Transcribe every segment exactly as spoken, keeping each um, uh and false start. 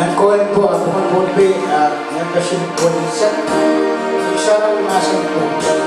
Nan koen pwoat, pwuhken Pohnpei, ah, nan pehsin pwoat, sarawi mahsen pwoat.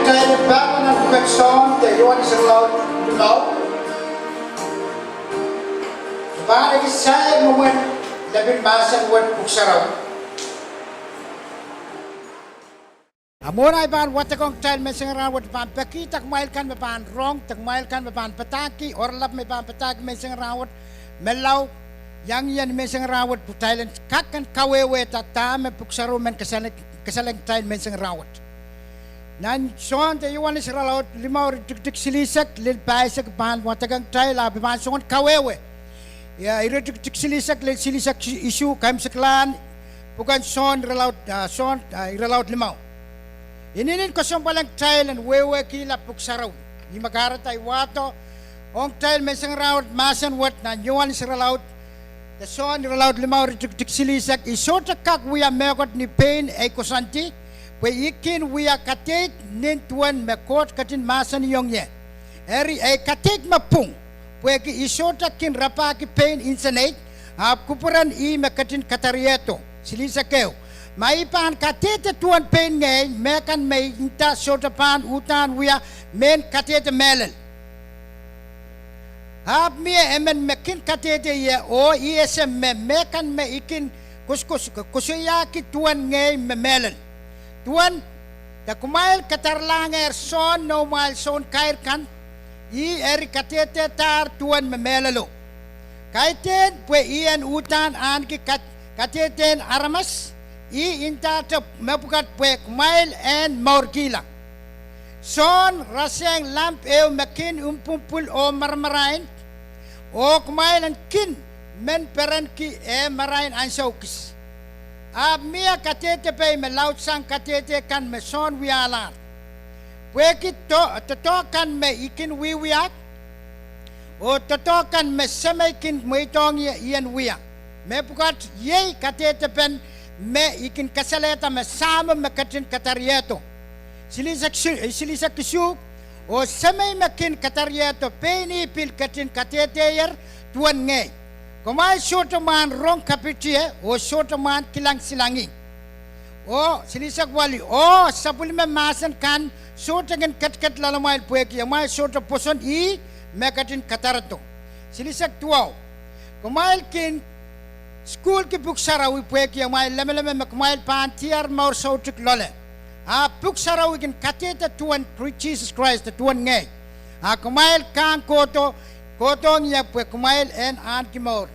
Irail pahpa nan pwuken Sohn de Iohanes irelaud limau, pahn ekis sair mwomwen lepin mahsen wet Pwuhk Sarawi. A mwohn ahi pahn wadekohng kitail menseng rahnwet, pahn pekihda kumwail kan me pahn rong, de kumwail kan me pahn padahngki oaralap me I pahn padahngki menseng rahnwet, me lao iang ie ni menseng rahnwet, pwe kitail en kak en kawehwehda dahme Pwuhk Sarawi men kasale-, kasalehng kitail menseng rahnwet. Nan Sohn de Iohanes irelaud limau, iretikitik silihsek lel pahisek pahn wadekohng kitail, ahpw I pahn song kawehwe. Ia, iretikitik silihsek lel silihsek isuh, kaimwseklahn pwuken Sohn irelaud, ah, Sohn, ah, irelaud limau. Inenen kesempwal ong kitail en wehwehkihla Pwuhk Sarawi. Ih me kahrehda I wahdo ong kitail menseng rahnwet mahsen wet nan Iohanes irelaud, de Sohn irelaud limau, iretikitik silihsek: I sohte kak wia mehkot ni pein ei koasoandi, pwe I kin wia kadeik nin duwen me Koht ketin mahsanihong ie. Eri ei kadeik me pwung, pwehki I sohte kin rapahki pein nsenei, ahpw kupwuren ih me ketin kadariehdo. Silihsek ehu: Ma I pahn kadehde duwen pein ngehi, mehkan me I nda sohte pahn uhdahn wia mehn kadehde mehlel. Ahpw mie emen me kin kadehde ie, oh I ese me mehkan me I kin kos-, kos-, koasoiahki duwen ngehi me mehlel. Duwen, de kumwail kadaralahngehr Sohn noumwail sounkair kan, ih eri kadehdehdahr duwen me mehlelo. Kaidehn pwe I en uhdahn ahneki kad-, kadehdehn aramas, I ndahte mepwukat pwe kumwail en mourkihla. Sohn rasehng lamp ehu me kin mpwumpwul oh maramarain, oh kumwail en kin men perenki eh marain ansou kis. Ahpw mie kadehde pei me laudsang kadehde kan me Sohn wiahlahr. Pwehki do-, doadoahk kan me I kin wiewia, oh doadoahk kan me Semei kin mweidohng ie I en wia, mepwukat iei kadehdepen me I kin kasalehda me Sahmo me ketin kadariehdo. Silihsek si-, silihsek isuh: Oh Semei me kin kadariehdo pein ih pil ketin kadehdehier duwen ngehi. Kumwail sohte mwahn rong kapitie, oh sohte mwahn kilang silangih. Oh silihsek waluh: Oh sapwellime mahsen kan sohte kin ketiket loalamwail, pwehki amwail sohte pwoson ih me ketin kadarodo. Silihsek duwau: Kumwail kin sukuhlki Pwuhk Sarawi, pwehki amwail lemeleme me kumwail pahn diar mour soutuk loale. Ahpw Pwuhk Sarawi kin kadehde duwen Kri-, Sises Krais de duwen ngehi. A kumwail kahng kohdo, kohdohng ie pwe kumwail en ahneki mour.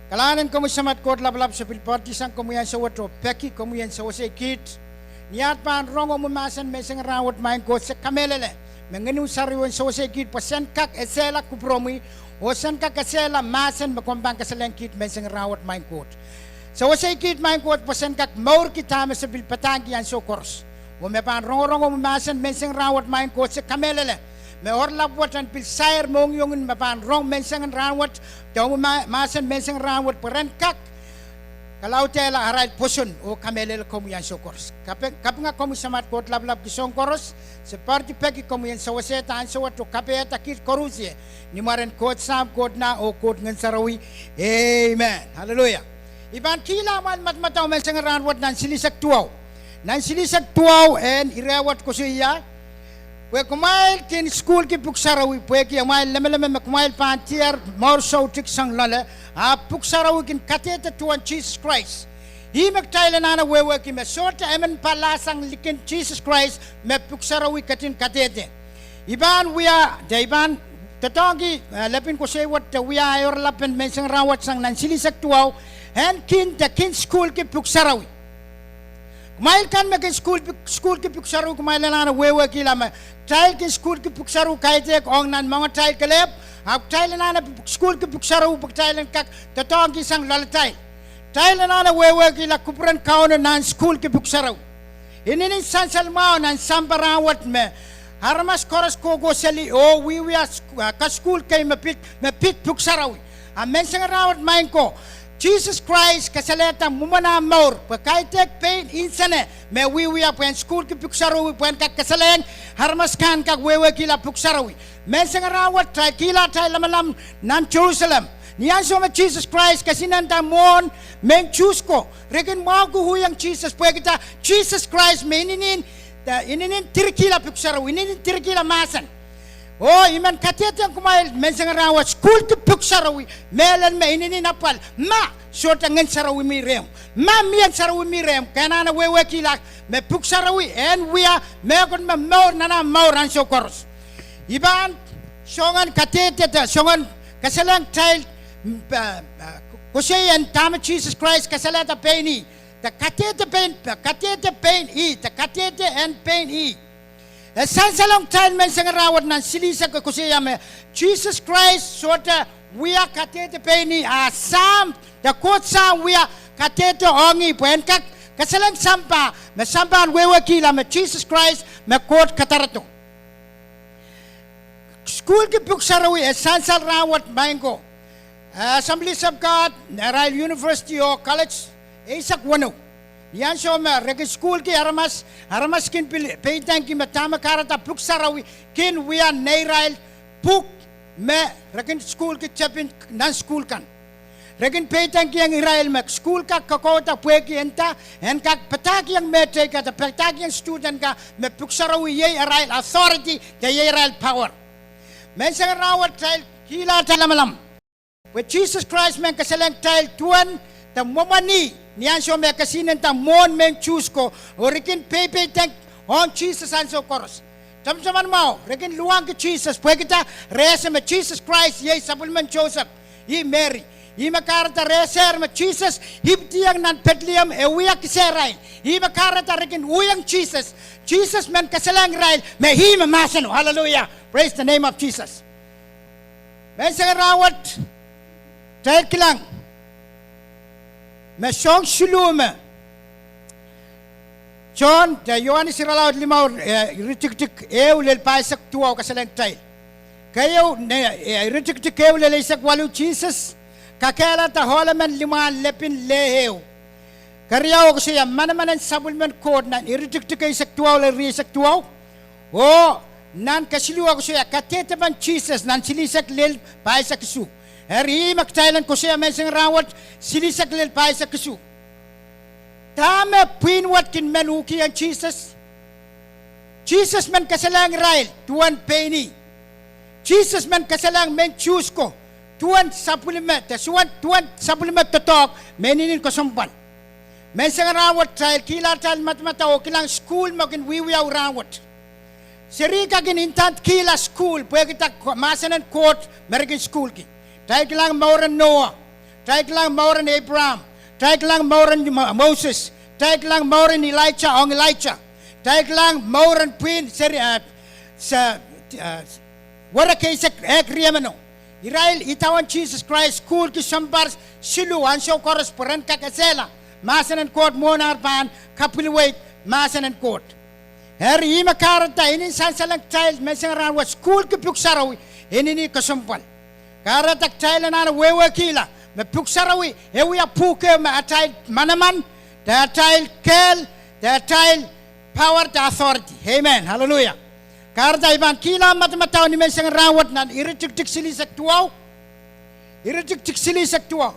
Kalahngan en komwi Samat Koht Lapalap, se pil poadisang komwi ansou wet oh peki komwi en sewesei kiht. Ni aht pahn rong omwi mahsen menseng rahnwet, Maing Koht, se kamehlele me Ngehn en Sarawi en sewesei kiht pwe sen kak esehla kupwuromwi, oh sen kak esehla mahsen me komw pahn kasalehng kiht menseng rahnwet, Maing Koht. Sewesei kiht, Maing Koht, pwe sen kak mourki dahme se pil padahngki ansou koaros. Oh me pahn rongorong omwi mahsen menseng rahnwet, Maing Koht, se kamehlele me oaralap wet en pil sair mohngiongen me pahn rong menseng rahnwet, de omwi ma-, mahsen menseng rahnwet, pwe ren kak kalaudehla arail pwoson oh kamehlele komwi ansou koaros. Kape-, kapinga komwi Samat Koht Lapalap ki soahng koaros. Se poaridi peki komwi en sewesehda ansou wet oh kapaiada kiht koaros ie, ni mwaren Koht Sahm, Koht Nah, oh Koht Ngehn Sarawi. Amen. Aleluia. I pahn kihla amwail madamadau menseng en rahnwet nan silihsek duwau. Nan silihsek duwau en irehwet koasoia, pwe kumwail kin sukuhlki pwuhk sarawi, pwehki amwail lemeleme me kumwail pahn diar mour soutuk sang loale, ahpw pwuhk sarawi kin kadehde duwen Sises Krais. Ih me kitail anahne wehwehki me sohte emen pahlasang likin Sises Krais me pwuhk sarawi ketin kadehde. I pahn wia, de i pahn doadoahngki, eh, lepin koasoi wet de wia ahi oaralapen menseng en rahnwet sang nan silihsek duwau, en kin de kin sukuhlki pwuhk sarawi. Kumwail kan me kin sukuhl, sukuhlki pwuhk sarawi, kumwail anahne wehwehkihla me kitail kin sukuhlki pwuhk sarawi kaidehk ong nan moangatail kelehpw, ahpw kitail anahne sukuhlki pwuhk sarawi pwe kitail en kak doadoahngki sang loalatail. Kitail anahne wehwehkihla kupwuren Kauno nan sukuhlki pwuhk sarawi. Inenen sansal mwahu nan sampah rahnwet me aramas koaros kohkohseli oh wiewia, eh, kasukuhl kei me pid, me pid pwuhk sarawi. A menseng en rahnwet maing ko, Sises Krais kasalehda mwomwen ah mour pwe kaidehk pein insene me wiewia pwehn sukuhlki pwuhk sarawi pwehn kak kasalehiong aramas kan kak wehwehkihla pwuhk sarawi. Menseng en rahnwet kitail kihla atail lamalam nan Serusalem. Ni ansou me Sises Krais kesihnenda mwohn mehn Suhs ko, re kin mwahuki uhwong Sises pwehkida Sises Krais me inenen, inenen direkihla pwuhk sarawi, inenen direkihla mahsen. Oh I men kadehdehiong kumwail menseng en rahnwet, sukuhlki pwuhk sarawi mehlel me inenen apwal, ma sohte Ngehn Sarawi mi rehmw. Ma Ngehn Sarawi mi rehmw, ke anahne wehwehkihla me pwuhk sarawi en wia mehkot me mour nan ah mour ansou koaros. I pahn soangen kadehde, soangen kasalehng kitail, koasoi en dahme Sises Krais kasalehda pein ih, de kadehde pein, kadehde pein ih, de kadehde en pein ih. E sansalong kitail menseng en rahnwet nan silihsek koasoia me Sises Krais sohte wia kadehde pein ih, a Sahm, de Koht Sahm wia kadehde ong ih pwe en kak kasalehng sampah, me sampah en wehwehkihla me Sises Krais me Koht kadarodo. Sukuhlki pwuhk sarawi e sansal rahnwet maing ko. Assemblies of God, arail university oh college eisek weneu. Ni ansou me re kin sukuhlki aramas, aramas kin pil peidengki me dahme kahrehda pwuhk sarawi kin wia neirail pwuhk me re kin sukuhlki tepin nan sukuhl kan. Re kin peidengkihong irail me sukuhl kak kokouda pwehki e nda en kak padahkihong mehteikan de padahkihong student kan me pwuhk sarawi iei arail authority de iei arail power. Menseng en rahnwet kitail kihla atail lamalam pwe Sises Krais men kasalehng kitail duwen de mwomwen ih ni ansou me e kesihnenda mwohn mehn Suhs ko, oh re kin peipeidek ong Sises ansou koaros. Tamataman mwahu, re kin luwangki Sises pwehkida re ese me Sises Krais iei sapwellimen Sosep, ih Mery. Ih me kahrehda re esehr me Sises ipwidiong nan Pedlehem e wia kisehrail. Ih me kahrehda re kin uhwong Sises. Sises men kasalehng irail me ih me mahseno. Hallelujah. Praise the name of Jesus. Menseng en rahnwet kitail kilang me soahng siluh me Sohn de Ioanes irelaud limau, iretikitik ehu lel pahisek duwau kasalehng kitail. Keieu, iretikitik ehu lel eisek waluh, Sises kakehlada ohl emen limwahn lepin leh ehu. Keriau e koasoia manaman en sapwellimen Koht nan iretikitik eisek duwau lel rieisek duwau. Oh nan kesiluh e koasoia kadehdepen Sises nan silihsek lel pahisek isuh. Eri ih me kitail en koasoia menseng en rahnwet, silihsek lel pahisek isuh. Dahme pwihn wet kin men uhkihong Sises? Sises men kasalehng irail duwen pein ih. Sises men kasalehng mehn Suhs ko duwen sapwellime, duwen sapwellime doadoahk me inenen kesempwal. Menseng en rahnwet kitail kihla atail madamadau oh kilang sukuhl me kin wiewiawi rahnwet. Seri ka kin indandkihla sukuhl pwehkida mahsen en Koht me re kin sukuhlki. Kitail kilang mouren Noah, kitail kilang mouren Abraham, kitail kilang mouren Moses, kitail kilang mouren Elijah ong Elijah, kitail kilang mouren pwihn seri, werekeisek ehk riemeno. Irail idawehn Sises Krais sukuhlki sounpar siluh ansou koaros pwe ren kak esehla mahsen en Koht mwohn ar pahn kapwiliweid mahsen en Koht. Eri ih me kahrehda inenen sansalehng kitail menseng en rahnwet, sukuhlki pwuhk sarawi inenen kesempwal. Kahrehda kitail anahne wehwehkihla me pwuhk sarawi e wia pwuhk ehu me atail manaman, de atail kehl, de atail power, de authority. Amen. Hallelujah. Kahrehda I pahn kihla madamadau ni menseng en rahnwet nan iretikitik silihsek duwau. Iretikitik silihsek duwau.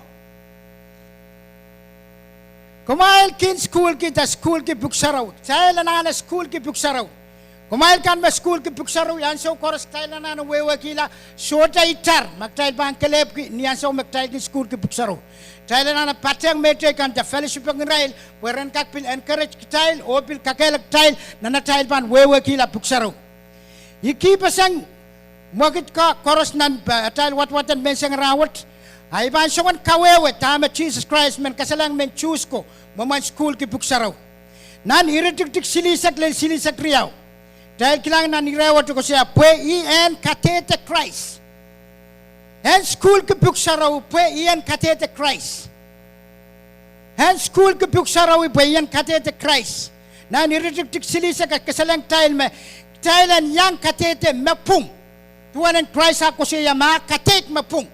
Kumwail kin sukuhlki, de sukuhlki pwuhk sarawi. Kitail anahne sukuhlki pwuhk sarawi. Kumwail kan me sukuhlki pwuhk sarawi, ansou koaros kitail anahne wehwehkihla sohte itar me kitail pahn kelehpwki ni ansou me kitail kin sukuhlki pwuhk sarawi. Kitail anahne patehng mehteikan de fellowship ong irail, pwe ren kak pil encourage kitail oh pil kakehlaka kitail nan atail pahn wehwehkihla pwuhk sarawi. I kihpeseng mwekid ko- koaros nan, eh, atail wadawad en menseng rahnwet. A I pahn song en kawehwe dahme Sises Krais men kasalehiong mehn Suhs ko mwomwen sukuhlki pwuhk sarawi. Nan iretikitik silihsek lel silihsek riau, kitail kilang nan irehwet e koasoia pwe I en kadehde Krais. En sukuhlki pwuhk sarawi pwe I en kadehde Krais. En sukuhlki pwuhk sarawi pwe I en kadehde Krais. Nan iretikitik silihsek e kasalehiong kitail me kitail en iang kadehde me pwung. Duwen en Krais ah koasoia me e kadeik me pwung.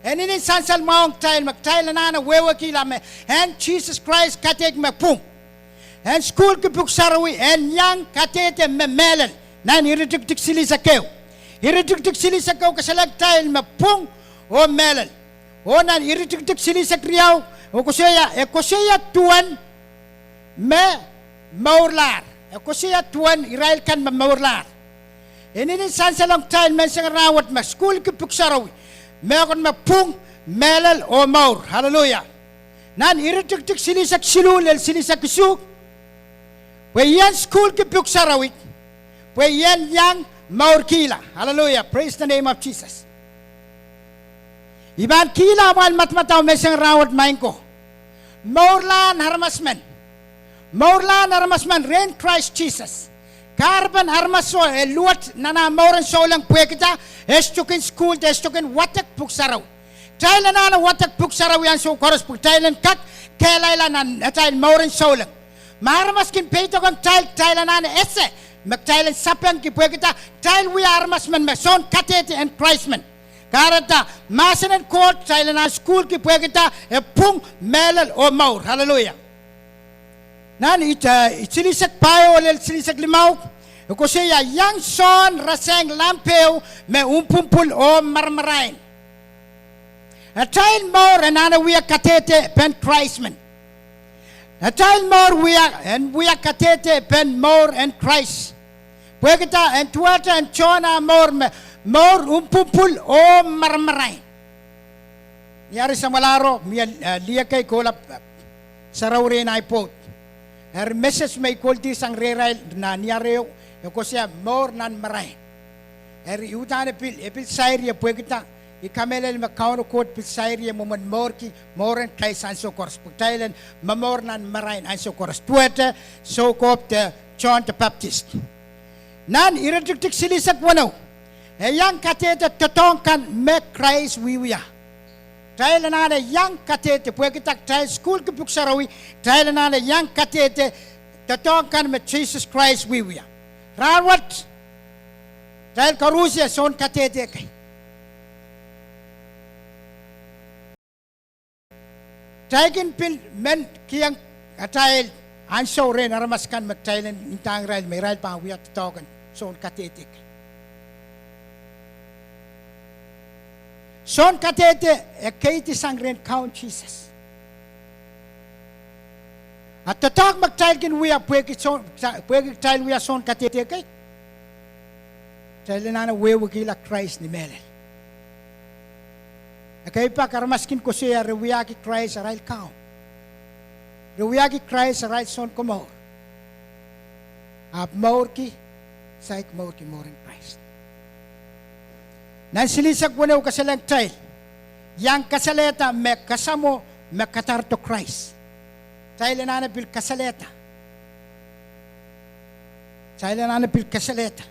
En inenen sansal mwahu ong kitail me kitail anahne wehwehkihla me en Sises Krais kadeik me pwung. En sukuhlki pwuhk sarawi en iang kadehde me mehlel. Nan iretikitik silihsek ehu, iretikitik silihsek ehu kasalehiong kitail me pwung oh mehlel. Oh nan iretikitik silihsek riau, e koasoia, e koasoia duwen me mourlahr. E koasoia duwen irail kan me mourlahr. En inenen sansal ong kitail menseng rahnwet me sukuhlki pwuhk sarawi mehkot me pwung, mehlel oh mour. Aleluia. Nan iretikitik silihsek siluh lel silihsek isuh, pwe I en sukuhlki pwuhk sarawi pwe I en iang mourkihla. Aleluia. Praise the name of Jesus. I pahn kihla amwail madamadau menseng rahnwet maing ko, mourlahn aramas men, mourlahn aramas men rehn Krais Sises. Kahrepen aramaso e luwet nan ah mour en souleng pwehkida e sohte kin sukuhl de e sohte kin wadek pwuhk sarawi. Kitail anahne wadek pwuhk sarawi ansou koaros pwe kitail en kak kehlailla nan atail mour en souleng. Ma aramas kin peidoken kitail, kitail anahne ese me kitail en sapengki pwehkida kitail wia aramas men me soun kadehde en Krais men. Kahrehda mahsen en Koht kitail anahne sukuhlki pwehkida e pwung, mehlel oh mour. Aleluia. Nan it- eh, silihsek pahieu lel silihsek limau, e koasoia iang Sohn rasehng lamp ehu me umpwumpwul oh maramarain. Atail mour anahne wia kadehde pen Krais men. Atail mour wia, en wia kadehde pen mour en Krais. Pwehkida en duwehte en Sohn ah mour me mour umpwumpwul oh maramarain. Ni ari samwalahro mie, eh, lih kei kohla, eh, sarawi rehn ahi pwoud. Eri message me I koledi sang rehrail nan ni ari ehu, e koasoia mour nan marain. Eri I uhdahn pil, e pil sair ie pwehkida I kamehlele me Kauno Koht pil sair ie mwomwen mourki mour en Krais ansou koaros pwe kitail en momour nan marain ansou koaros duwehte soukohp de Sohn de Paptis. Nan iretikitik silihsek weneu, e iang kadehde doadoahk kan me Krais wiewia. Kitail anahne iang kadehde pwehkida kitail sukuhlki pwuhk sarawi, kitail anahne iang kadehde doadoahk kan me Sises Krais wiewia. Rahnwet kitail koaruhsie soun kadehde kei. Kitail kin pil men kihong atail ansou rehn aramas akan me kitail en ndahng irail me irail pahn wia doadoahk en soun kadehde kei. Soun kadehde e keidi sang rehn Kaun Sises. A doadoahk me kitail kin wia pwehki soun, pwehki kitail wia soun kadehde kei, kitail anahne wehwehkihla Krais ni mehlel. Ekei pak aramas kin koasoia re wiahki Krais arail Kaun. Re wiahki Krais arail Sounkomour. Ahpw mourki, saik mourki mour en Krais. Nan silihsek weneu kasalehiong kitail, iang kasalehda me kasamwo me kadarodo Krais. Kitail anahne pil kasalehda. Kitail anahne pil kasalehda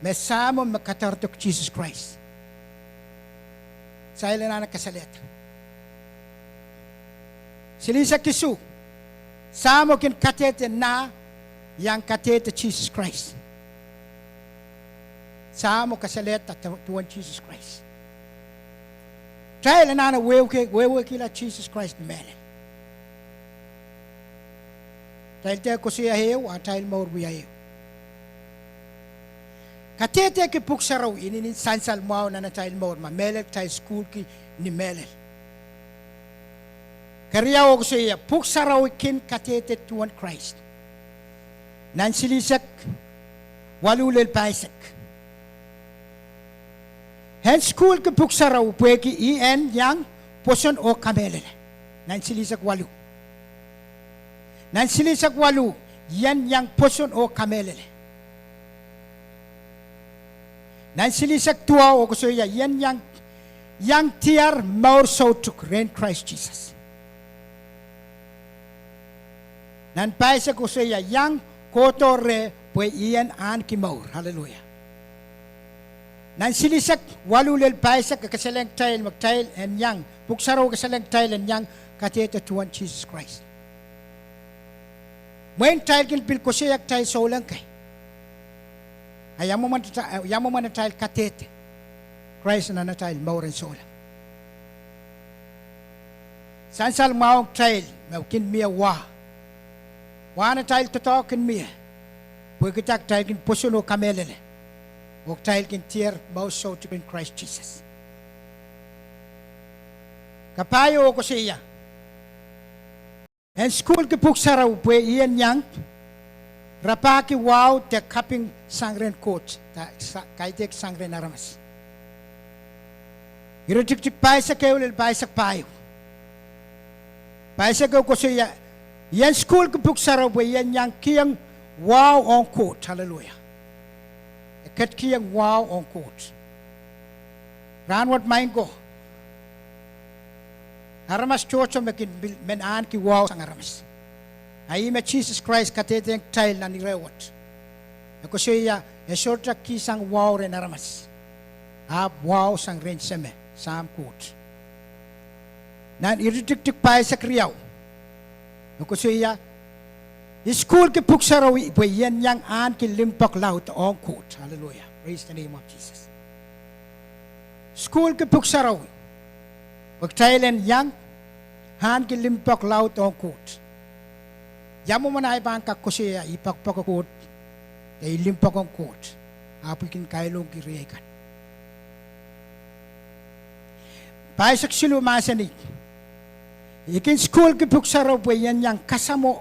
me Sahmo me kadarodo Sises Krais. Kitail anahne kasalehda. Silihsek isuh, Sahmo kin kadehde nah, iang kadehde Sises Krais. Sahmo kasalehda duwen Sises Krais. Kitail anahne wehwehkihla Sises Krais ni mehlel. Kitail dehr koasoia ehu, a atail mour wia ehu. Kadehdehki pwuhk sarawi inenen sansal mwahu nan atail mour ma mehlel kitail sukuhlki ni mehlel. Keriau e koasoia, Pwuhk Sarawi kin kadehde duwen Krais. Nan silihsek waluh lel pahisek. En sukuhlki Pwuhk Sarawi pwehki I en iang pwoson oh kamehlele. Nan silihsek waluh. Nan silihsek waluh, I en iang pwoson oh kamehlele. Nan silihsek duwau e koasoia, I en iang, iang diar mour soutuk rehn Krais Sises. Nan pahisek e koasoia, iang kohdo reh pwe I en ahneki mour. Aleluia. Nan silihsek waluh lel pahisek e kasalehiong kitail me kitail en iang, Pwuhk Sarawi kasalehiong kitail en iang kadehde duwen Sises Krais. Mwein kitail kin pil koasoia kitail souleng kei, a ia mwomwen atail kadehde Krais nan atail mour en souleng. Sansal mwahu ong kitail me kin mie wa, wahn atail doadoahk kin mie, pwehki kitail kin pwoson oh kamehlele, oh kitail kin diar mour soutuk rehn Krais Sises. Kapahieu e koasoia, en sukuhlki Pwuhk Sarawi pwe I en iang rapahki wahu de kaping sang rehn Koht, kaidehk sang rehn aramas. Ire tikitik pahisek ehu lel pahisek pahieu. Pahisek ehu koasoia, I en sukuhlki Pwuhk Sarawi pwe I en iang kihong wahu ong Koht. Aleluia. E ketikihong wahu ong Koht. Rahnwet maing ko, aramas tohto me kin pil men ahneki wahu sang aramas. A ih me Sises Krais kadehdehiong kitail nan ire wet. E koasoia, e sohte kihsang wahu rehn aramas, ahpw wahu sang rehn Seme, Sahm Koht. Nan ire tikitik pahisek riau e koasoia, I sukuhlki Pwuhk Sarawi pwe I en iang ahneki limpoak laud ong Koht. Aleluia. Praise the name of Jesus. Sukuhlki Pwuhk Sarawi pwe kitail en iang ahneki limpoak laud ong Koht. Ia mwomwen ahi pahn kak koasoia I poakepoake Koht, de I limpoak ong Koht, ahpw I kin kailongki riei kan? Pahisek siluh mahsanih, I kin sukuhlki Pwuhk Sarawi pwe I en iang kasamwo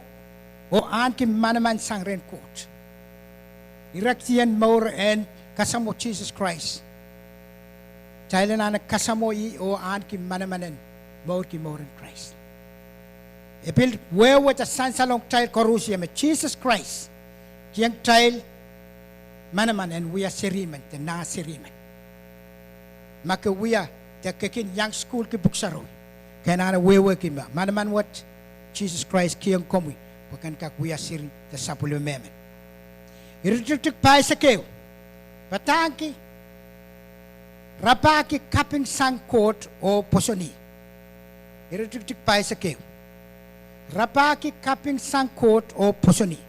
oh ahneki manaman sang rehn Koht. Irekdien mour en kasamwo Sises Krais, kitail anahne kasamwo ih oh ahneki manaman en mourki mour en Krais. E pil wehwehda sansal ong kitail koaros me Sises Krais kihong kitail manaman en wia serihmen de nah serihmen. Ma ke wia de ke kin iang sukuhlki Pwuhk Sarawi, ke anahne wehwehki me manaman wet Sises Krais kihong komwi pwe ken kak wia seri de sapwellime mehmen. Ire tikitik pahisek ehu padahngki rapahki kaping sang Koht oh pwosonih. Ire tikitik pahisek ehu, rapahki kaping sang Koht oh pwosonih.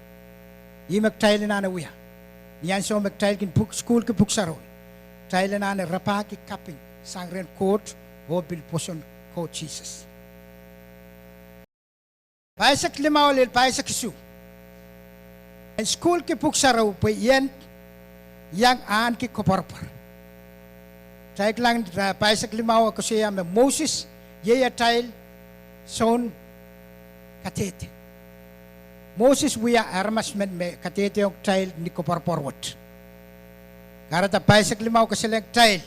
Ih me kitail anahne wia ni ansou me kitail kin sukuhlki Pwuhk Sarawi. Kitail anahne rapahki kaping sang rehn Koht oh pil pwoson Koht Sises. Pahisek limau lel pahisek isuh, en sukuhlki Pwuhk Sarawi pwe I en iang ahneki koapworopwor. Kitail kilang, pahisek limau e koasoia me Moses iei atail soun kadehde. Moses wia aramas men me kadehdehiong kitail ni koapworopwor wet. Kahrehda pahisek limau kasalehiong kitail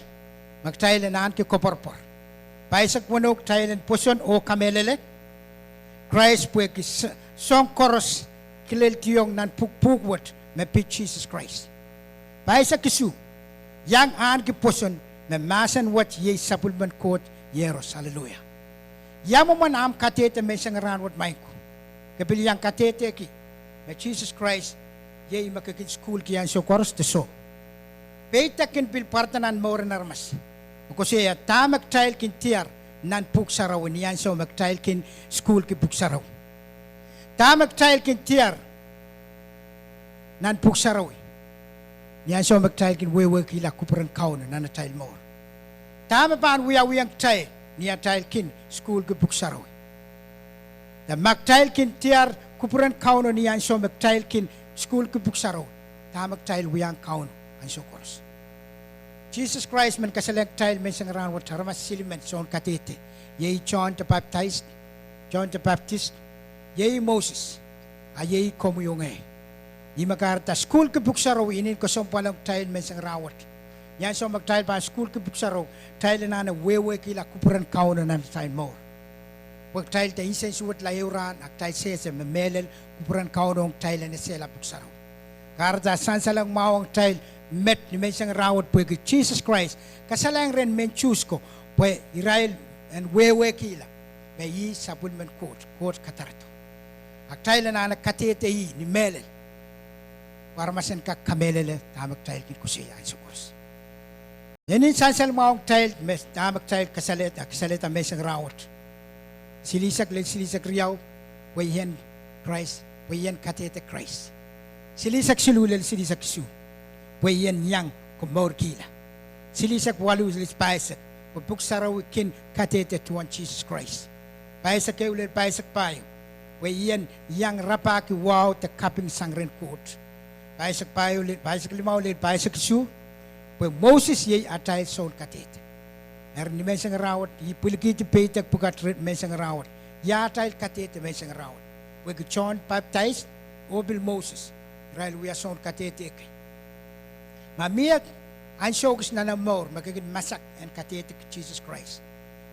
me kitail en ahneki koapworopwor. Pahisek weneu kitail en pwoson oh kamehlele Krais pwehki soahng koaros kileldiong nan pwuhk wet me pid Sises Krais. Pahisek isuh, iang ahneki pwoson me mahsen wet iei sapwellimen Koht Iehros. Aleluia. Ia mwomwen ahmw kadehde menseng rahn wet, maing ko? Ke pil iang kadehdehki me Sises Krais iei me ke kin sukuhlki ansou koaros de soh? Peidek kin pil pwarada nan mour en aramas. E koasoia, dahme kitail kin diar nan Pwuhk Sarawi ni ansou me kitail kin sukuhlki Pwuhk Sarawi? Dahme kitail kin diar nan Pwuhk Sarawi ni ansou me kitail kin wehwehkihla kupwuren Kauno nan atail mour? Dahme pahn wiawiong kitail ni atail kin sukuhlki Pwuhk Sarawi? De ma kitail kin diar kupwuren Kauno ni ansou me kitail kin sukuhlki Pwuhk Sarawi, dahme kitail wiahiong Kauno ansou koaros? Sises Krais men kasalehiong kitail menseng rahn wet aramas silimen soun kadehde, iei John the Baptist, John the Baptist, iei Moses, a iei komwi oh ngehi. Ih me kahrehda sukuhlki pwuhk sarawi inenen kesempwal ong kitail menseng rahnwet. Ni ansou me kitail pahn sukuhlki pwuhk sarawi, kitail anahne wehwehkihla kupwuren Kauno nan atail mour. Pwe kitail de nsensuwedla ehu rahn, a kitail sehse me mehlel kupwuren Kauno ong kitail en esehla pwuhk sarawi. Kahrehda sansalong mwahu ong kitail met ni menseng rahnwet pwehki Sises Krais kasalehiong rehn mehn Suhs ko pwe irail en wehwehkihla me ih sapwellimen Koht, Koht kadarodo. A kitail anahne kadehde ih ni mehlel, pwe aramas en kak kamehlele dahme kitail kin koasoia ansou koaros. Inenen sansal mwahu ong kitail me dahme kitail kasalehda, kasalehda menseng rahnwet. Silihsek lel silihsek riau, pwe ien Krais, pwe ien kadehde Krais. Silihsek siluh lel silihsek isuh, pwe ien iang komourkihla. Silihsek waluh lel pahisek, pwe pwuhk sarawi kin kadehde duwen Sises Krais. Pahisek ehu lel pahisek pahieu, pwe ien iang rapahki wahu de kaping sang rehn Koht. Pahisek pahieu lel, pahisek limau lel pahisek isuh, pwe Moses iei atail sounkadehde. Eri ni menseng rahnwet, I pwilikihdi peidek pwukat rehn menseng rahnwet. Ia atail kadehde menseng rahnwet? Pwehki Sohn Papdais oh pil Moses, irail wia sounkadehde kei. Ma mie ansou kis nan omw mour me ke kin masak en kadehde Sises Krais,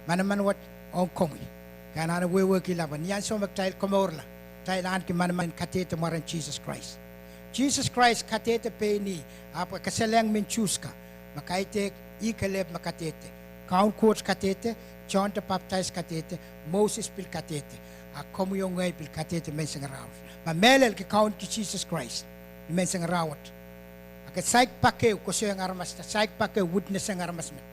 manaman wet ong komwi. Ke anahne wehwehkihla pwe ni ansou me kitail komourla, kitail ahneki manaman en kadehde mwaren Sises Krais. Sises Krais kadehde pein ih, ahpw e kasalehiong mehn Suhs ka me kaidehk ih kelehpw me kadehde. Kaun Koht kadehde, Sohn the Baptist kadehde, Moses pil kadehde, a komwi oh ngehi pil kadehde menseng rahnwet. Ma mehlel ke kaunki Sises Krais ni menseng rahnwet, a ke saik pak ehu koasoiong aramas, saik pak ehu witness ong aramas men,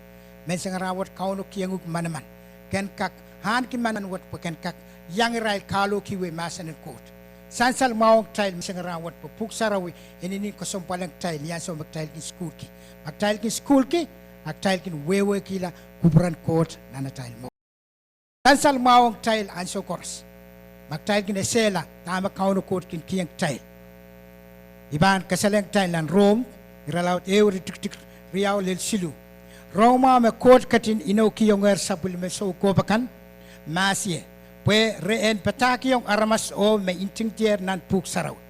menseng rahnwet Kauno kihong uhk manaman. Ken kak ahneki manaman wet pwe ken kak iang irail kalohkiwei mahsen en Koht. Sansal mwahu ong kitail menseng rahnwet pwe pwuhk sarawi inenen kesempwal ong kitail ni ansou me kitail kin sukuhlki. Ma kitail kin sukuhlki, a kitail kin wehwehkihla kupwuren Koht nan atail mour. Sansal mwahu ong kitail ansou koaros, ma kitail kin esehla dahme Kauno Koht kin kihong kitail. I pahn kasalehiong kitail nan Rom, irelaud ehu, iretikitik riau lel siluh. Rong mwahu me Koht ketin inoukiongehr sapwellime soukohp akan, mahsie, pwe re en padahkihong aramas oh me ntingdier nan pwuhk sarawi.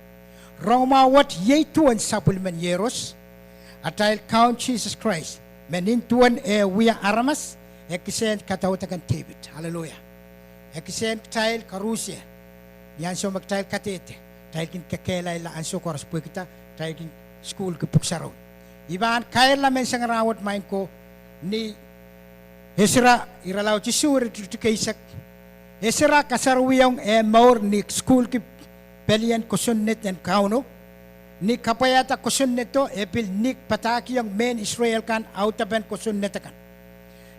Rong mwahu wet iei duwen sapwellimen Iehros, atail Kaun Sises Krais, me nin duwen eh wia aramas, e kisehn kadaudoken Depit. Aleluia. E kisehn kitail koaros. Ni ansou me kitail kadehde, kitail kin kekehlailla ansou koaros pwehkida kitail kin sukuhlki pwuhk sarawi. I pahn kairla menseng rahnwet maing ko, ni Esra, irelaud isuh, iretikitik eisek. Esra kasarawiong eh mour ni sukuhlki pelien kosonned en Kauno. Ni kapwaiada kosonnedo, e pil nik padahkihong mehn Israel kan audepen kosonned akan.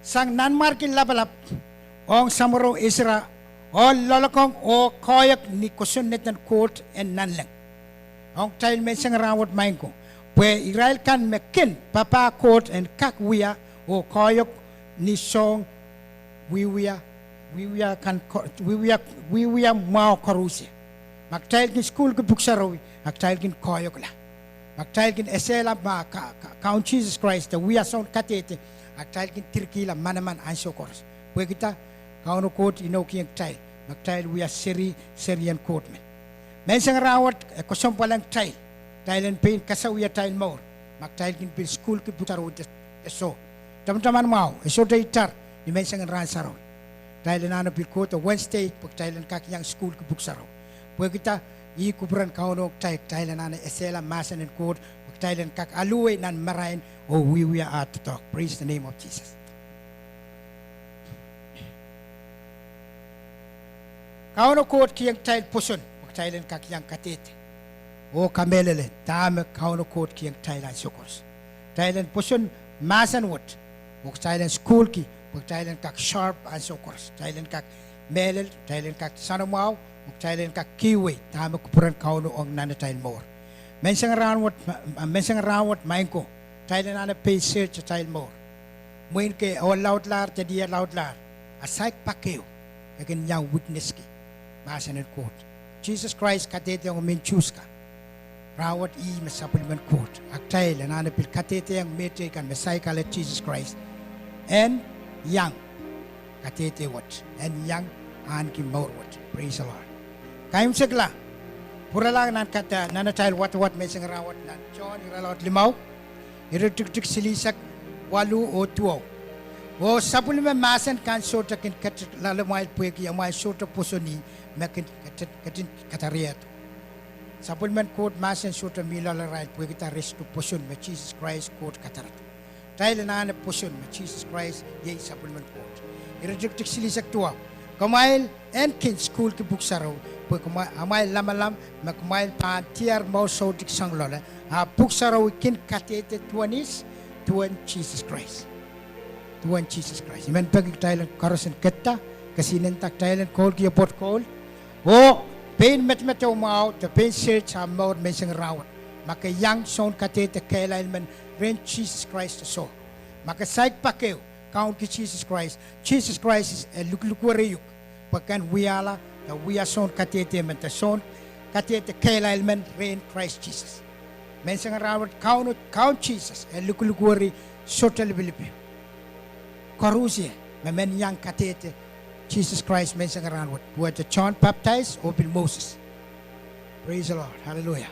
Sang Nanmwarki Lapalap ong samworo Esra, ohl loalokong oh koahiek ni kosonned en Koht en nanleng. Ong kitail menseng rahnwet maing ko, pwe irail kan me kin papah Koht en kak wia oh koahiek ni soahng wiewia, wiewia kan ko-, wiewia, wiewia mwahu koaros. Ma kitail kin sukuhlki pwuhk sarawi, a kitail kin koahiekla. Ma kitail kin esehla ma ka-, ka-, Kaun Sises Krais de wia sounkadehde, a kitail kin direkihla manaman ansou koaros. Pwehkida Kauno Koht inoukihong kitail me kitail wia seri, serien Koht men. Menseng rahnwet e kesempwal ong kitail, kitail en pein kasawih atail mour, ma kitail kin pil sukuhlki pwuhk sarawi de soh. Tamataman mwahu, e sohte itar ni menseng rahn sarawi. Kitail anahne pil kohdo Wednesday pwe kitail en kak iang sukuhlki pwuhk sarawi. Pwehkida ih kupwuren Kauno ong kitail, kitail anahne esehla mahsen en Koht pwe kitail en kak aluwei nan marain oh wiewia ah doadoahk. Praise the name of Jesus. Kauno Koht kihong kitail pwoson pwe kitail en kak iang kadehde oh kamehlele dahme Kauno Koht kihong kitail ansou koaros. Kitail en pwoson mahsen wet oh kitail en sukuhlki pwe kitail en kak sharp ansou koaros. Kitail en kak mehlel, kitail en kak soanamwahu, oh kitail en kak kihwei dahme kupwuren Kauno ong nan atail mour. Menseng rahnwet, menseng rahnwet maing ko, kitail anahne pil search atail mour. Mwein ke ohl laudlahr de diar laudlahr, a saik pak ehu e kin iang witnesski mahsen en Koht. Sises Krais kadehdehiong mehn Suhs ka, rahnwet ih me sapwellimen Koht. A kitail anahne pil kadehdehiong mehteikan me saik alehdi Sises Krais en iang kadehde wet, en iang ahneki mour wet. Kaimwisekla, pwurala nan atail wadawad menseng rahnwet nan Sohn irelaud limau, iretikitik silihsek waluh oh duwau. Oh sapwellime mahsen kan sohte kin ketin loalamwail pwehki amwail sohte pwoson ih me kin ketin kadariehdo. Sapwellimen Koht mahsen sohte mih loale irail pwehkida re sohte pwoson me Sises Krais Koht kadarodo. Kitail anahne pwoson me Sises Krais iei sapwellimen Koht. Iretikitik silihsek duwau: Kumwail en kin sukuhlki Pwuhk Sarawi pwe amwail lamalam me kumwail pahn diar mour soutuk soahng loale, ahpw Pwuhk Sarawi kin kadehde duwen ihs? Duwen Sises Krais. Duwen Sises Krais. I men peki kitail en koaros en ketido, kesihnenda kitail en koulki pwoat koul oh pein medemedewe mwahu de pein sehd ahmw mour menseng rahnwet ma ke iang soun kadehde kehlail men rehn Sises Krais de soh. Ma ke saik pak ehu kaunki Sises Krais, Sises Krais e luklukeri uhk pwe ken wiahla de wia soun kadehde men de soun kadehde kehlail men rehn Krais Sises. Menseng rahnwet Kaun, Kaun Sises e luklukeri sohte lipilipil koarusie me men iang kadehde Sises Krais menseng rahnwet, duwehte Sohn Papdais oh pil Moses. Praise the Lord. Hallelujah.